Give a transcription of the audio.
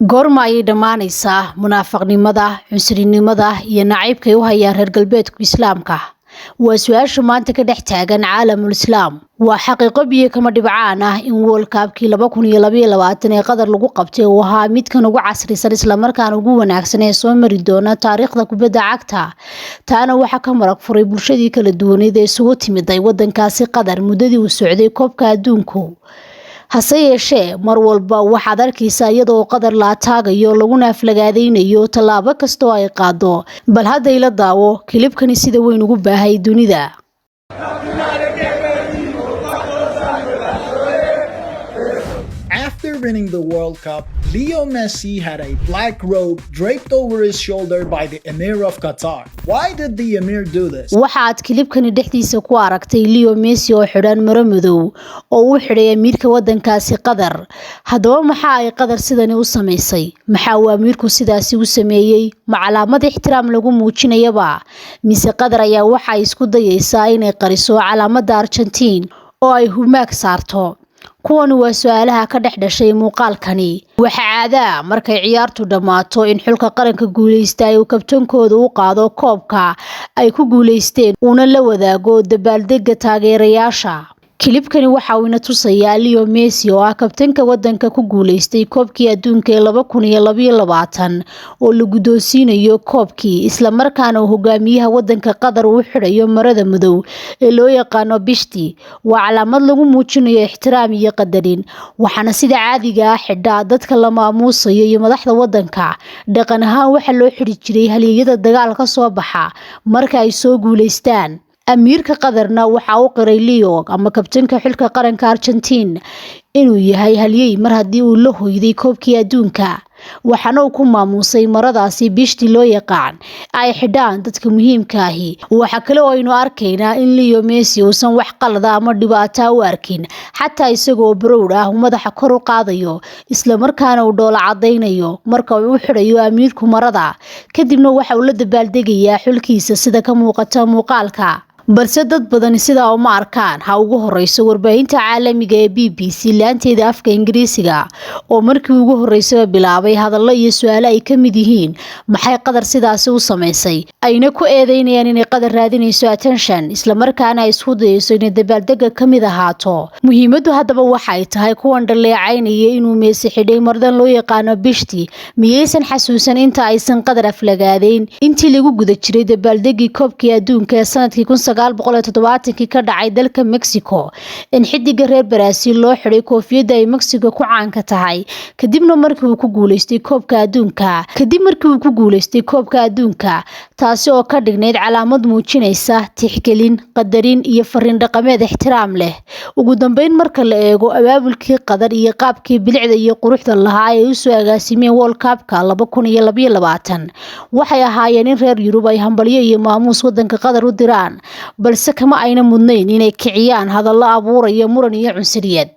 Goorma ayay dhammaanaysaa munaafaqnimada, cunsurinimada iyo nacaybka ay u hayaan reer galbeedku Islaamka? Waa su-aasha maanta ka dhex taagan caalamul Islaam. Waa xaqiiqo biyo kama dhibcaan ah in World Cup-kii 2022 ee Qatar lagu qabtay uu ahaa midkan ugu casrisan islamarkaana ugu wanaagsan ee soo mari doona taariikhda kubadda cagta. Taana waxaa ka marag furay bulshadii kala duwaneed ee isugu timiday wadankaasi Qatar muddadii uu socday koobka adduunku. Hase yeeshee, mar walba waxaad arkaysaa iyadoo Qatar la ataagayo laguna aflagaadaynayo tallaabo kasta oo ay qaado. Bal hadda ila daawo kilibkani sida weyn ugu baahay dunida. After winning the World Cup, Leo Messi had a black robe draped over his shoulder by the Emir of Qatar. Why did the Emir do this? Waxaad kilibkani dhexdiisa ku aragtay Leo Messi oo xidhan maro madow oo uu xidhay amiirka wadankaasi Qatar. Haddaba, maxaa ay Qatar sidani u samaysay? Maxaa uu amiirku sidaasi u sameeyey? Ma calaamad ixtiraam lagu muujinayaba? Mise Qatar ayaa waxa ay isku dayaysaa inay qariso calaamadda Argentine oo ay humaag saarto? Kuwani waa su-aalaha ka dhex dhashay muuqaalkani. Waxa caadaa markay ciyaartu dhammaato in xulka qaranka guuleysta uu kabtankooda u qaado koobka ay ku guuleysteen, uuna la wadaago dabaaldega taageerayaasha. Kilibkani waxa uu ina tusayaa Leo Messi oo ah kabtanka wadanka ku guuleystay koobkii adduunka ee 2022 oo la guddoonsiinayo koobkii, islamarkaana uu hogaamiyaha wadanka Qatar uu xidhayo marada madow ee loo yaqaano bishti. Waa calaamad lagu muujinayo ixtiraam iyo qadarin, waxaana sida caadiga ah xidha dadka la maamuusayo iyo madaxda wadanka. Dhaqan ahaan waxaa loo xidhi jiray halyeeyada dagaal ka soo baxa marka ay soo guuleystaan. Amiirka Qatarna waxa uu qiray Leo ama kabtanka xulka qaranka Argentine inuu yahay halyey mar haddii uu la hoyday koobkii adduunka, waxaana uu ku maamuusay maradaasi bishti loo yaqaan ay xidhaan dadka muhiimka ahi. Waxa kale oo aynu arkaynaa in Leo Messi uusan wax qalada ama dhibaata u arkin, xataa isagoo proud ah uu madaxa kor u qaadayo, islamarkaana uu dhoola cadaynayo marka uu u xidhayo amiirku marada. Kadibna waxa uu la dabaaldegayaa xulkiisa sida ka muuqata muuqaalka. Balse dad badani sidaa uma arkaan. Ha ugu horeyso warbaahinta caalamiga ee BBC laanteeda afka Ingiriisiga oo markii ugu horeysaba bilaabay hadallo iyo su-aalo ay ka mid yihiin maxay Qatar sidaasi u samaysay, ayna ku eedeynayaan inay Qatar raadinayso attention, islamarkaana ay isku dayayso inay dabaaldega ka mid ahaato. Muhiimaddu haddaba waxay tahay, kuwan dhaleecaynaya inuu Messi xidhay maradan loo yaqaano bishti miyaysan xasuusan inta aysan Qatar aflagaadeyn intii lagu guda jiray dabaaldegii koobkii adduunka ee sanadkii 1970-kii ka dhacay dalka Mexico, in xidiga reer Brazil loo xidhay koofiyadda ay Mexico ku caanka tahay kadibna markii uu ku guuleystay koobka adduunka, kadib markii uu ku guuleystay koobka adduunka, taasi oo ka dhignayd calaamad muujinaysa tixgelin, qadarin iyo fariin dhaqameed ixtiraam leh. Ugu dambeyn, marka la eego abaabulkii Qatar iyo qaabkii bilicda iyo quruxda lahaa ay usoo agaasimeen World Cup-ka 2022, waxay ahaayeen in reer Yurub ay hambalyo iyo maamuus wadanka Qatar u diraan, balse kama ayna mudnayn inay kiciyaan hadallo abuuraya muran iyo cunsuriyad.